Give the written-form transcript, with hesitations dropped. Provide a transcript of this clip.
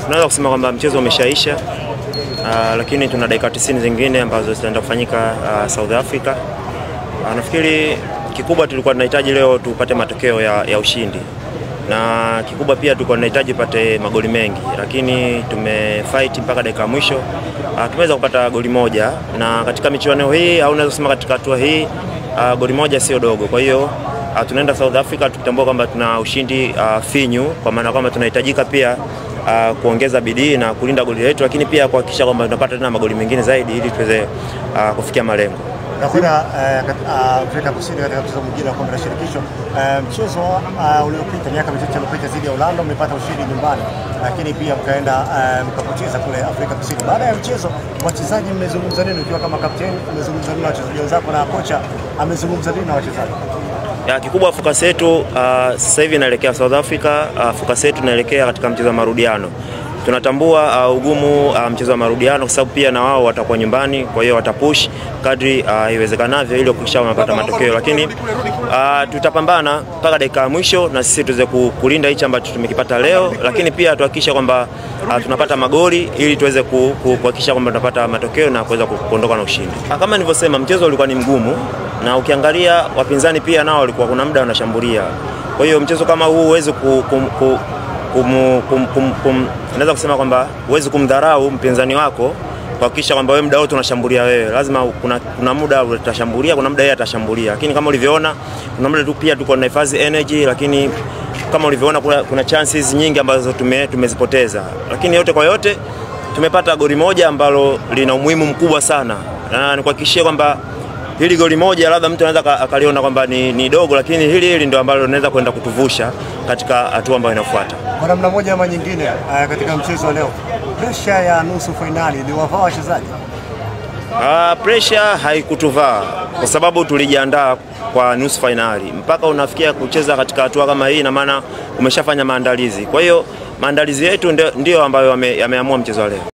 Tunaweza kusema kwamba mchezo umeshaisha, lakini tuna dakika 90 zingine ambazo zitaenda kufanyika South Africa. Nafikiri kikubwa tulikuwa tunahitaji leo tupate matokeo ya ushindi, na kikubwa pia tulikuwa tunahitaji tupate magoli mengi, lakini tumefight mpaka dakika mwisho. Tumeweza kupata goli moja, na katika michuano hii au naweza kusema katika hatua hii goli moja sio dogo. Kwa hiyo tunaenda South Africa tukitambua kwamba tuna ushindi finyu, kwa maana kwamba tunahitajika pia kuongeza bidii na kulinda goli letu, lakini pia kuhakikisha kwamba tunapata tena magoli mengine zaidi ili tuweze kufikia malengo. Na kuna Afrika Kusini katika mchezo mwingine wa kombe la shirikisho, mchezo uliopita miaka michache iliyopita dhidi ya Orlando mmepata ushindi nyumbani, lakini pia mkaenda mkapoteza kule Afrika Kusini. Baada ya mchezo wachezaji mmezungumza nini ukiwa kama kapteni, mmezungumza nini na wachezaji wenzako na kocha amezungumza nini na wachezaji? Ya, kikubwa focus yetu sasa hivi inaelekea South Africa. Focus yetu inaelekea katika mchezo wa marudiano. Tunatambua ugumu mchezo wa marudiano kwa sababu pia na wao watakuwa nyumbani, kwa hiyo watapush kadri iwezekanavyo ili kuhakikisha wanapata matokeo, lakini tutapambana mpaka dakika ya mwisho na sisi tuweze kulinda hichi ambacho tumekipata leo, lakini pia tuhakikishe kwamba tunapata magoli ili tuweze kuhakikisha kwamba tunapata matokeo na kuweza kuondoka na ushindi. Kama nilivyosema, mchezo ulikuwa ni mgumu, na ukiangalia wapinzani pia nao walikuwa kuna muda wanashambulia. Kwa hiyo mchezo kama huu huwezi naweza kusema kwamba huwezi kumdharau mpinzani wako kuhakikisha kwamba wewe muda wote unashambulia wewe. Lazima kuna muda utashambulia, kuna muda yeye atashambulia. Lakini kama ulivyoona kuna muda tu pia tuko na hifadhi energy, lakini kama ulivyoona kuna chances nyingi ambazo tumezipoteza. Lakini yote kwa yote tumepata goli moja ambalo lina umuhimu mkubwa sana. Na nikuhakikishie kwamba hili goli moja labda mtu anaweza akaliona kwamba ni dogo, lakini hili ndio ambalo linaweza kwenda kutuvusha katika hatua ambayo inafuata. Kwa namna moja ama nyingine katika mchezo wa leo, pressure ya nusu finali iliwavaa wachezaji? Pressure haikutuvaa kwa sababu tulijiandaa kwa nusu finali. Mpaka unafikia kucheza katika hatua kama hii, ina maana umeshafanya maandalizi. Kwa hiyo maandalizi yetu ndio ambayo yameamua mchezo wa leo.